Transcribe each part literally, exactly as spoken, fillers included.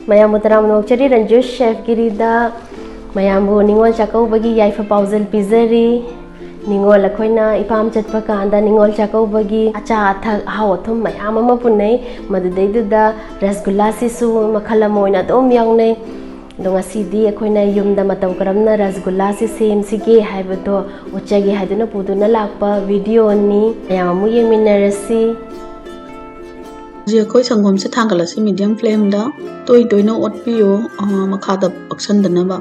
ꯃꯌꯥꯝꯕꯨ ꯇꯔꯥꯝꯅ ꯑꯣꯛꯆꯔꯤ, ꯔꯟꯖꯨ ꯁꯦꯐꯒꯤꯔꯤꯗ ꯃꯌꯥꯝꯕꯨ ꯅꯤꯉꯣꯜ ꯆꯥꯛꯀꯧꯕꯒꯤ ꯌꯥꯏꯐ ꯄꯥꯎꯖꯦꯜ ꯄꯤꯖꯔꯤ꯫ ꯅꯤꯉꯣꯜ ꯑꯩꯈꯣꯏꯅ ꯏꯄꯥꯝ ꯆꯠꯄ ꯀꯥꯟꯗ ꯅꯤꯉꯣꯜ ꯆꯥꯛꯀꯧꯕꯒꯤ ꯑꯆꯥ ꯑꯊꯛ ꯑꯍꯥꯎ ꯑꯊꯨꯝ ꯃꯌꯥꯝ ꯑꯃ ꯄꯨꯅꯩ꯫ ꯃꯗꯨꯗꯩꯗꯨꯗ ꯔꯁꯒꯨꯜꯂꯥꯁꯤꯁꯨ ꯃꯈꯜ ꯑꯃ ꯑꯣꯏꯅ ꯑꯗꯨꯝ ꯌꯥꯎꯅꯩ꯫ ꯑꯗꯣ ꯉꯁꯤꯗꯤ ꯑꯩꯈꯣꯏꯅ ꯌꯨꯝꯗ ꯃꯇꯧ ꯀꯔꯝꯅ ꯔꯁꯒꯨꯜꯂꯥꯁꯤ ꯁꯦꯝꯁꯤꯒꯦ ꯍꯥꯏꯕꯗꯣ ꯎꯠꯆꯒꯦ ꯍꯥꯏꯗꯨꯅ ꯄꯨꯗꯨꯅ ꯂꯥꯛꯄ ꯚꯤꯗꯤꯑꯣꯅꯤ꯫ ꯃꯌꯥꯝ ꯑꯃꯨꯛ ꯌꯦꯡꯃꯤꯟꯅꯔꯁꯤ꯫ ꯍꯧꯖꯤꯛ ꯑꯩꯈꯣꯏ ꯁꯪꯒꯣꯝꯁꯦ ꯊꯥꯡꯒꯠꯂꯁꯤ medium flameꯗ꯫ ꯇꯣꯏ ꯇꯣꯏꯅ ꯑꯣꯠꯄꯤꯌꯨ, ꯑ, ꯃꯈꯥꯗ ꯄꯛꯁꯟꯗꯅꯕ꯫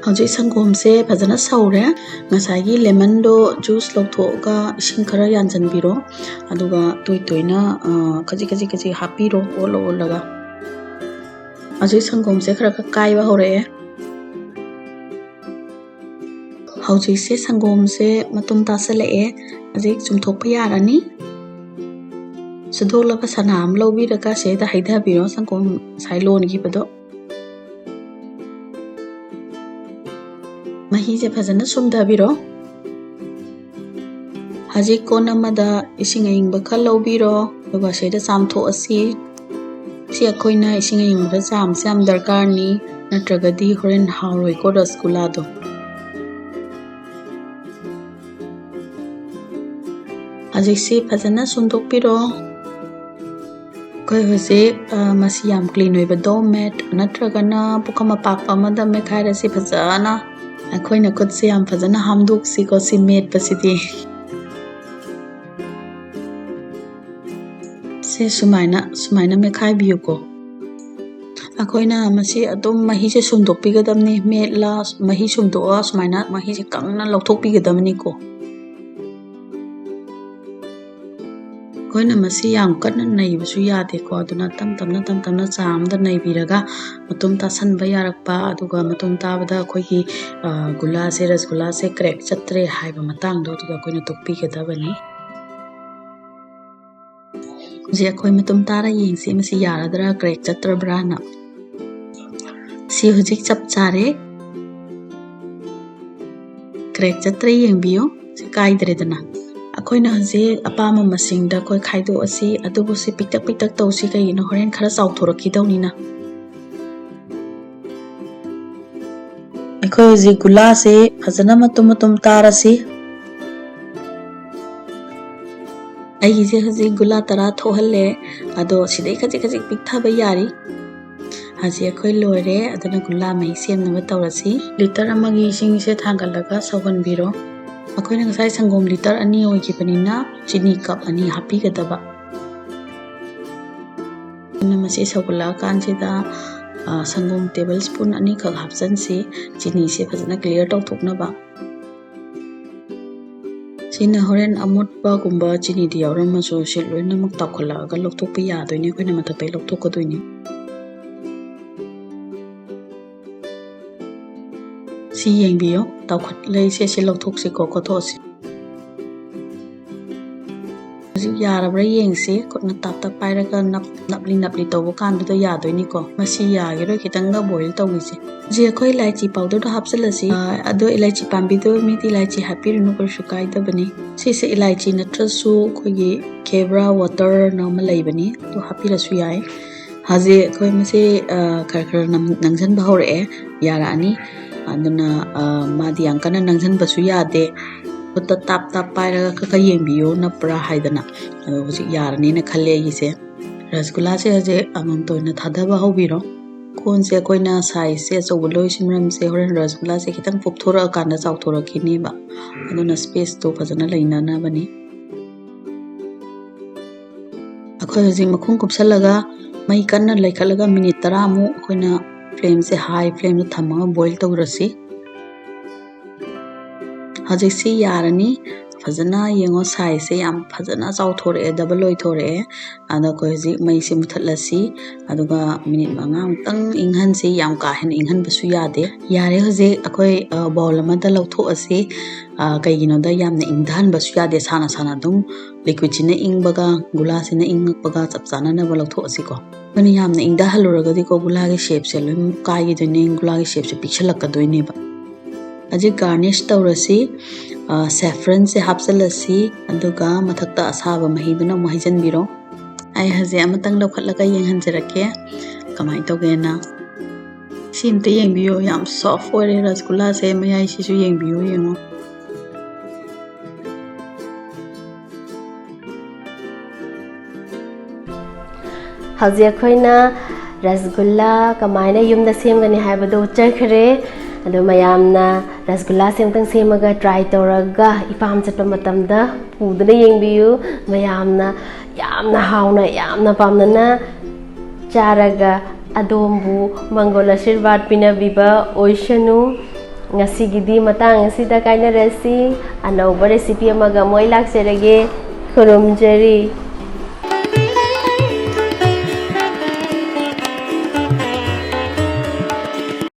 ꯍꯧꯖꯤꯛ ꯁꯪꯒꯣꯝꯁꯦ ꯐꯖꯅ ꯁꯧꯔꯦ꯫ ꯉꯁꯥꯏꯒꯤ lemonꯗꯣ juice ꯂꯧꯊꯣꯛꯑꯒ ꯏꯁꯤꯡ ꯈꯔ ꯌꯥꯟꯁꯤꯟꯕꯤꯔꯣ꯫ ꯑꯗꯨꯒ ꯇꯣꯏ ꯇꯣꯏꯅ, ꯑ, ꯈꯖꯤꯛ ꯈꯖꯤꯛ ꯈꯖꯤꯛ ꯍꯥꯞꯄꯤꯔꯣ, ꯑꯣꯠꯂ ꯑꯣꯠꯂꯒ꯫ ꯍꯧꯖꯤꯛ ꯁꯪꯒꯣꯝꯁꯦ ꯈꯔ ꯈꯔ ꯀꯥꯏꯕ ꯍꯧꯔꯛꯑꯦ꯫ ꯍꯧꯖꯤꯛꯁꯦ ꯁꯪꯒꯣꯝꯁꯦ ꯃꯇꯨꯝ ꯇꯥꯁꯜꯂꯛꯑꯦ꯫ ꯍꯧꯖꯤꯛ ꯆꯨꯝꯊꯣꯛꯄ ꯌꯥꯔꯅꯤ꯫ ꯁꯨꯗꯣꯛꯂꯕ ꯁꯅꯥ ꯑꯃ ꯂꯧꯕꯤꯔꯒ ꯁꯤꯗ ꯍꯩꯊꯕꯤꯔꯣ, ꯁꯪꯒꯣꯝ ꯉꯁꯥꯏ ꯂꯣꯟꯈꯤꯕꯗꯣ꯫ ꯃꯍꯤꯁꯦ ꯐꯖꯅ ꯁꯨꯝꯊꯕꯤꯔꯣ꯫ ꯍꯧꯖꯤꯛ ꯀꯣꯟ ꯑꯃꯗ ꯏꯁꯤꯡ ꯑꯏꯪꯕ ꯈꯔ ꯂꯧꯕꯤꯔꯣ, ꯑꯗꯨꯒ ꯁꯤꯗ ꯆꯥꯝꯊꯣꯛꯑꯁꯤ꯫ ꯁꯤ ꯑꯩꯈꯣꯏꯅ ꯏꯁꯤꯡ ꯑꯏꯪꯕꯗ ꯆꯥꯝꯕꯁꯦ ꯌꯥꯝ ꯗꯔꯀꯥꯔꯅꯤ, ꯅꯠꯇ꯭ꯔꯒꯗꯤ ꯍꯣꯔꯦꯟ ꯍꯥꯎꯔꯣꯏꯀꯣ ꯔꯁꯒꯨꯂꯥꯗꯣ꯫ ꯍꯧꯖꯤꯛꯁꯤ ꯐꯖꯅ ꯁꯨꯝꯗꯣꯛꯄꯤꯔꯣ꯫ ꯑꯩꯈꯣꯏ ꯍꯧꯖꯤꯛ, ꯑ, ꯃꯁꯤ ꯌꯥꯝ clean ꯑꯣꯏꯕ dough mat ꯅꯠꯇ꯭ꯔꯒꯅ ꯄꯨꯈꯝ ꯑꯄꯥꯛꯄ ꯑꯃꯗ ꯃꯦꯠꯈꯥꯏꯔꯁꯤ ꯐꯖꯅ꯫ ꯑꯩꯈꯣꯏꯅ ꯈꯨꯠꯁꯦ ꯌꯥꯝ ꯐꯖꯅ ꯍꯥꯝꯗꯣꯛꯁꯤꯀꯣ ꯁꯤ ꯃꯦꯠꯄꯁꯤꯗꯤ꯫ ꯁꯦ ꯁꯨꯃꯥꯏꯅ, ꯁꯨꯃꯥꯏꯅ ꯃꯦꯠꯈꯥꯏꯕꯤꯌꯨꯀꯣ꯫ ꯑꯩꯈꯣꯏꯅ ꯃꯁꯤ ꯑꯗꯨꯝ ꯃꯍꯤꯁꯦ ꯁꯨꯝꯗꯣꯛꯄꯤꯒꯗꯕꯅꯤ꯫ ꯃꯦꯠꯂ ꯃꯍꯤ ꯁꯨꯝꯗꯣꯛꯑ ꯁꯨꯃꯥꯏꯅ ꯃꯍꯤꯁꯦ ꯀꯪꯅ ꯂꯧꯊꯣꯛꯄꯤꯒꯗꯕꯅꯤꯀꯣ꯫ ꯑꯩꯈꯣꯏꯅ ꯃꯁꯤ ꯌꯥꯝ ꯀꯟꯅ ꯅꯩꯕꯁꯨ ꯌꯥꯗꯦꯀꯣ, ꯑꯗꯨꯅ ꯇꯞ ꯇꯞꯅ, ꯇꯞ ꯇꯞꯅ ꯆꯥ ꯑꯃꯗ ꯅꯩꯕꯤꯔꯒ ꯃꯇꯨꯝ ꯇꯥꯁꯟꯕ ꯌꯥꯔꯛꯄ, ꯑꯗꯨꯒ ꯃꯇꯨꯝ ꯇꯥꯕꯗ ꯑꯩꯈꯣꯏꯒꯤ, ꯑ, ꯒꯨꯂꯥꯁꯦ, ꯔꯁꯒꯨꯂꯥꯁꯦ crack ꯆꯠꯇ꯭ꯔꯦ ꯍꯥꯏꯕ ꯃꯇꯥꯡꯗꯣ ꯑꯗꯨꯗ ꯑꯩꯈꯣꯏꯅ ꯇꯣꯛꯄꯤꯒꯗꯕꯅꯤ꯫ ꯍꯧꯖꯤꯛ ꯑꯩꯈꯣꯏ ꯃꯇꯨꯝ ꯇꯥꯔ ꯌꯦꯡꯁꯤ, ꯃꯁꯤ ꯌꯥꯔꯗ꯭ꯔꯥ, crack ꯆꯠꯇ꯭ꯔꯕ꯭ꯔꯥꯅ꯫ ꯁꯤ ꯍꯧꯖꯤꯛ ꯆꯞ ꯆꯥꯔꯦ꯫ Crack ꯆꯠꯇ꯭ꯔꯦ ꯌꯦꯡꯕꯤꯌꯨ, ꯁꯤ ꯀꯥꯏꯗ꯭ꯔꯦꯗꯅ꯫ ꯑꯩꯈꯣꯏ ꯑꯩꯈꯣꯏꯅ ꯍꯧꯖꯤꯛ ꯑꯄꯥꯝꯕ ꯃꯁꯤꯡꯗ ꯑꯩꯈꯣꯏ ꯈꯥꯏꯗꯣꯛꯑꯁꯤ, ꯑꯗꯨꯕꯨ ꯁꯤ ꯄꯤꯛꯇꯛ ꯄꯤꯛꯇꯛ ꯇꯧꯁꯤ, ꯀꯩꯒꯤꯅꯣ ꯍꯣꯔꯦꯟ ꯈꯔ ꯆꯥꯎꯊꯣꯔꯛꯈꯤꯗꯧꯅꯤꯅ꯫ ꯑꯩꯈꯣꯏ ꯍꯧꯖꯤꯛ ꯒꯨꯂꯥꯁꯦ ꯐꯖꯅ ꯃꯇꯨꯝ ꯃꯇꯨꯝ ꯇꯥꯔꯁꯤ꯫ ꯑꯩꯒꯤꯁꯦ ꯍꯧꯖꯤꯛ ꯒꯨꯂꯥ ꯇꯔꯥ ꯊꯣꯛꯍꯜꯂꯦ, ꯑꯗꯣ ꯁꯤꯗꯩ ꯈꯖꯤꯛ ꯈꯖꯤꯛ ꯄꯤꯛꯊꯕ ꯌꯥꯔꯤ꯫ ꯍꯧꯖꯤꯛ ꯑꯩꯈꯣꯏ ꯂꯣꯏꯔꯦ, ꯑꯗꯨꯅ ꯒꯨꯂꯥ ꯃꯍꯤ ꯁꯦꯝꯅꯕ ꯇꯧꯔꯁꯤ꯫ ꯂꯤꯇꯔ ꯑꯃꯒꯤ ꯏꯁꯤꯡꯁꯦ ꯊꯥꯡꯒꯠꯂꯒ ꯁꯧꯍꯟꯕꯤꯔꯣ꯫ ꯑꯩꯈꯣꯏꯅ ꯉꯁꯥꯏ ꯁꯪꯒꯣꯝ ꯂꯤꯇꯔ ꯑꯅꯤ ꯑꯣꯏꯈꯤꯕꯅꯤꯅ ꯆꯤꯅꯤ ꯀꯞ ꯑꯅꯤ ꯍꯥꯞꯄꯤꯒꯗꯕ꯫ ꯑꯗꯨꯅ ꯃꯁꯤ ꯁꯧꯒꯠꯂꯛꯑꯀꯥꯟꯁꯤꯗ, ꯑ, ꯁꯪꯒꯣꯝ ꯇꯦꯕꯜ ꯁ꯭ꯄꯨꯟ ꯑꯅꯤꯈꯛ ꯍꯥꯞꯆꯟꯁꯤ꯫ ꯆꯤꯅꯤꯁꯦ ꯐꯖꯅ clear ꯇꯧꯊꯣꯛꯅꯕ꯫ ꯁꯤꯅ ꯍꯣꯔꯦꯟ ꯑꯃꯣꯠꯄꯒꯨꯝꯕ ꯆꯤꯅꯤꯗꯤ ꯌꯥꯎꯔꯝꯃꯁꯨ ꯁꯤ ꯂꯣꯏꯅꯃꯛ ꯇꯥꯎꯈꯠꯂꯛꯑꯒ ꯂꯧꯊꯣꯛꯄ ꯌꯥꯗꯣꯏꯅꯦ, ꯑꯩꯈꯣꯏꯅ ꯃꯊꯛꯇꯩ ꯂꯧꯊꯣꯛꯀꯗꯣꯏꯅꯦ꯫ ꯁꯤ ꯌꯦꯡꯕꯤꯌꯨ, ꯇꯥꯎꯈꯠꯂꯛꯏꯁꯦ ꯁꯤ ꯂꯧꯊꯣꯛꯁꯤꯀꯣ, ꯈꯣꯠꯇꯣꯛꯑꯁꯤ꯫ ꯍꯧꯖꯤꯛ ꯌꯥꯔꯕ꯭ꯔꯥ ꯌꯦꯡꯁꯤ꯫ ꯈꯨꯠꯅ ꯇꯥꯞ ꯇꯥꯞ ꯄꯥꯏꯔꯒ ꯅꯞ-, ꯅꯞꯂꯤ ꯅꯞꯂꯤ ꯇꯧꯕ ꯀꯥꯟꯗꯨꯗ ꯌꯥꯗꯣꯏꯅꯤꯀꯣ꯫ ꯃꯁꯤ ꯌꯥꯈꯤꯔꯣꯏ, ꯈꯤꯇꯪꯒ boil ꯇꯧꯈꯤꯁꯦ꯫ ꯍꯧꯖꯤꯛ ꯑꯩꯈꯣꯏ ꯏꯂꯥꯏꯆꯤ powderꯗꯣ ꯍꯥꯞꯆꯤꯜꯂꯁꯤ꯫ ꯑ, ꯑꯗꯣ ꯏꯂꯥꯏꯆꯤ ꯄꯥꯝꯕꯤꯗꯣ ꯃꯤꯗꯤ ꯏꯂꯥꯏꯆꯤ ꯍꯥꯞꯄꯤꯔꯨꯅꯨ, ꯀꯩꯁꯨ ꯀꯥꯏꯗꯕꯅꯤ꯫ ꯁꯤꯁꯦ ꯏꯂꯥꯏꯆꯤ ꯅꯠꯇ꯭ꯔꯁꯨ ꯑꯩꯈꯣꯏꯒꯤ ꯈꯦꯕ꯭ꯔꯥ waterꯅ ꯑꯃ ꯂꯩꯕꯅꯤ, ꯑꯗꯨ ꯍꯥꯞꯄꯤꯔꯁꯨ ꯌꯥꯏ꯫ ꯍꯧꯖꯤꯛ ꯑꯩꯈꯣꯏ ꯃꯁꯤ, ꯑ, ꯈꯔ ꯈꯔ ꯅꯝ-, ꯅꯪꯁꯤꯟꯕ ꯍꯧꯔꯛꯑꯦ, ꯌꯥꯔꯛꯑꯅꯤ꯫ ꯑꯗꯨꯅ, ꯑ, ꯃꯥꯗꯤ ꯌꯥꯝ ꯀꯟꯅ ꯅꯪꯁꯤꯟꯕꯁꯨ ꯌꯥꯗꯦ꯫ ꯈꯨꯠꯇ ꯇꯥꯞ ꯇꯥꯞ ꯄꯥꯏꯔꯒ ꯈꯔ ꯈꯔ ꯌꯦꯡꯕꯤꯌꯨ, ꯅꯞꯄ꯭ꯔꯥ ꯍꯥꯏꯗꯅ꯫ ꯑꯗꯣ ꯍꯧꯖꯤꯛ ꯌꯥꯔꯅꯤꯅ ꯈꯜꯂꯦ ꯑꯩꯒꯤꯁꯦ꯫ ꯔꯁꯒꯨꯂꯥꯁꯦ ꯍꯧꯖꯤꯛ ꯑꯃꯃꯝꯇ ꯑꯣꯏꯅ ꯊꯥꯗꯕ ꯍꯧꯕꯤꯔꯣ꯫ ꯀꯣꯟꯁꯦ ꯑꯩꯈꯣꯏꯅ sizeꯁꯦ ꯑꯆꯧꯕ ꯂꯧꯔꯤꯁꯤ ꯃꯔꯝꯁꯦ ꯍꯣꯔꯦꯟ ꯔꯁꯒꯨꯂꯥꯁꯦ ꯈꯤꯇꯪ ꯄꯣꯞꯊꯣꯔꯛꯑꯀꯥꯟꯗ ꯆꯥꯎꯊꯣꯔꯛꯈꯤꯅꯦꯕ, ꯑꯗꯨꯅ spaceꯇꯣ ꯐꯖꯅ ꯂꯩꯅꯅꯕꯅꯤ꯫ ꯑꯩꯈꯣꯏ ꯍꯧꯖꯤꯛ ꯃꯈꯨꯝ ꯀꯨꯞꯁꯜꯂꯒ ꯃꯩ ꯀꯟꯅ ꯂꯩꯈꯠꯂꯒ minute ꯇꯔꯥꯃꯨꯛ ꯑꯩꯈꯣꯏꯅ flameꯁꯦ high flameꯗ ꯊꯝꯃꯒ boil ꯇꯧꯔꯁꯤ꯫ ꯍꯧꯖꯤꯛꯁꯤ ꯌꯥꯔꯅꯤ꯫ ꯐꯖꯅ ꯌꯦꯡꯉꯣ, sizeꯁꯦ ꯌꯥꯝ ꯐꯖꯅ ꯆꯥꯎꯊꯣꯔꯛꯑꯦ, double ꯑꯣꯏꯊꯣꯔꯛꯑꯦ꯫ ꯑꯗꯣ ꯑꯩꯈꯣꯏ ꯍꯧꯖꯤꯛ ꯃꯩꯁꯦ ꯃꯨꯊꯠꯂꯁꯤ, ꯑꯗꯨꯒ minute ꯃꯉꯥꯃꯨꯛꯇꯪ ꯏꯪꯍꯟꯁꯤ꯫ ꯌꯥꯝ ꯀꯥ ꯍꯦꯟꯅ ꯏꯪꯍꯟꯕꯁꯨ ꯌꯥꯗꯦ꯫ ꯌꯥꯔꯦ, ꯍꯧꯖꯤꯛ ꯑꯩꯈꯣꯏ, ꯑ, bowl ꯑꯃꯗ ꯂꯧꯊꯣꯛꯑꯁꯤ꯫ ꯑ, ꯀꯩꯒꯤꯅꯣꯗ ꯌꯥꯝꯅ ꯏꯪꯊꯍꯟꯕꯁꯨ ꯌꯥꯗꯦ, ꯁꯥꯅ ꯁꯥꯅ ꯑꯗꯨꯝ liquidꯁꯤꯅ ꯏꯪꯕꯒ ꯒꯨꯂꯥꯁꯤꯅ ꯏꯪꯉꯛꯄꯒ ꯆꯞ ꯆꯥꯅꯅꯕ ꯂꯧꯊꯣꯛꯑꯁꯤꯀꯣ꯫ ꯑꯩꯈꯣꯏꯅ ꯌꯥꯝꯅ ꯏꯪꯊꯍꯜꯂꯨꯔꯒꯗꯤꯀꯣ, ꯒꯨꯂꯥꯒꯤ shapeꯁꯦ ꯂꯣꯏ ꯀꯥꯏꯈꯤꯗꯣꯏꯅꯦ, ꯒꯨꯂꯥꯒꯤ shapeꯁꯦ ꯄꯤꯛꯁꯜꯂꯛꯀꯗꯣꯏꯅꯦꯕ꯫ ꯍꯧꯖꯤꯛ garnish ꯇꯧꯔꯁꯤ꯫ ꯁꯦꯐ꯭ꯔꯟꯁꯦ ꯍꯥꯞꯆꯤꯜꯂꯁꯤ, ꯑꯗꯨꯒ ꯃꯊꯛꯇ ꯑꯁꯥꯕ ꯃꯍꯤꯗꯨꯅ ꯑꯃꯨꯛ ꯍꯩꯖꯤꯟꯕꯤꯔꯣ꯫ ꯑꯩ ꯍꯧꯖꯤꯛ ꯑꯃꯇꯪ ꯂꯧꯈꯠꯂꯒ ꯌꯦꯡꯍꯟꯖꯔꯛꯀꯦ ꯀꯃꯥꯏꯅ ꯇꯧꯒꯦꯅ꯫ ꯁꯤ ꯑꯝꯇ ꯌꯦꯡꯕꯤꯌꯨ, ꯌꯥꯝ ꯁꯣꯐ ꯑꯣꯏꯔꯦ ꯔꯁꯒꯨꯜꯂꯥꯁꯦ꯫ ꯃꯌꯥꯏꯁꯤꯁꯨ ꯌꯦꯡꯕꯤꯌꯨ, ꯌꯦꯡꯉꯣ꯫ ꯍꯧꯖꯤꯛ ꯑꯩꯈꯣꯏꯅ ꯔꯁꯒꯨꯜꯂꯥ ꯀꯃꯥꯏꯅ ꯌꯨꯝꯗ ꯁꯦꯝꯒꯅꯤ ꯍꯥꯏꯕꯗꯨ ꯎꯠꯆꯈ꯭ꯔꯦ꯫ ꯑꯗꯨ ꯃꯌꯥꯝꯅ ꯔꯁꯒꯨꯜꯂꯥꯁꯦ ꯑꯃꯨꯛꯇꯪ ꯁꯦꯝꯃꯒ ꯇ꯭ꯔꯥꯏ ꯇꯧꯔꯒ ꯏꯄꯥꯝ ꯆꯠꯄ ꯃꯇꯝꯗ ꯄꯨꯗꯨꯅ ꯌꯦꯡꯕꯤꯌꯨ꯫ ꯃꯌꯥꯝꯅ ꯌꯥꯝꯅ ꯍꯥꯎꯅ, ꯌꯥꯝꯅ ꯄꯥꯝꯅꯅ ꯆꯥꯔꯒ ꯑꯗꯣꯝꯕꯨ ꯃꯪꯒꯣꯜ ꯑꯥꯁꯤꯔꯕꯥꯗ ꯄꯤꯅꯕꯤꯕ ꯑꯣꯏꯁꯅꯨ꯫ ꯉꯁꯤꯒꯤꯗꯤ ꯃꯇꯥꯡ ꯑꯁꯤꯗ ꯀꯥꯏꯅꯔꯁꯤ꯫ ꯑꯅꯧꯕ ꯔꯦꯁꯤꯄꯤ ꯑꯃꯒ ꯑꯃꯨꯛ ꯑꯩ ꯂꯥꯛꯆꯔꯒꯦ꯫ ꯈꯨꯔꯨꯝꯖꯔꯤ꯫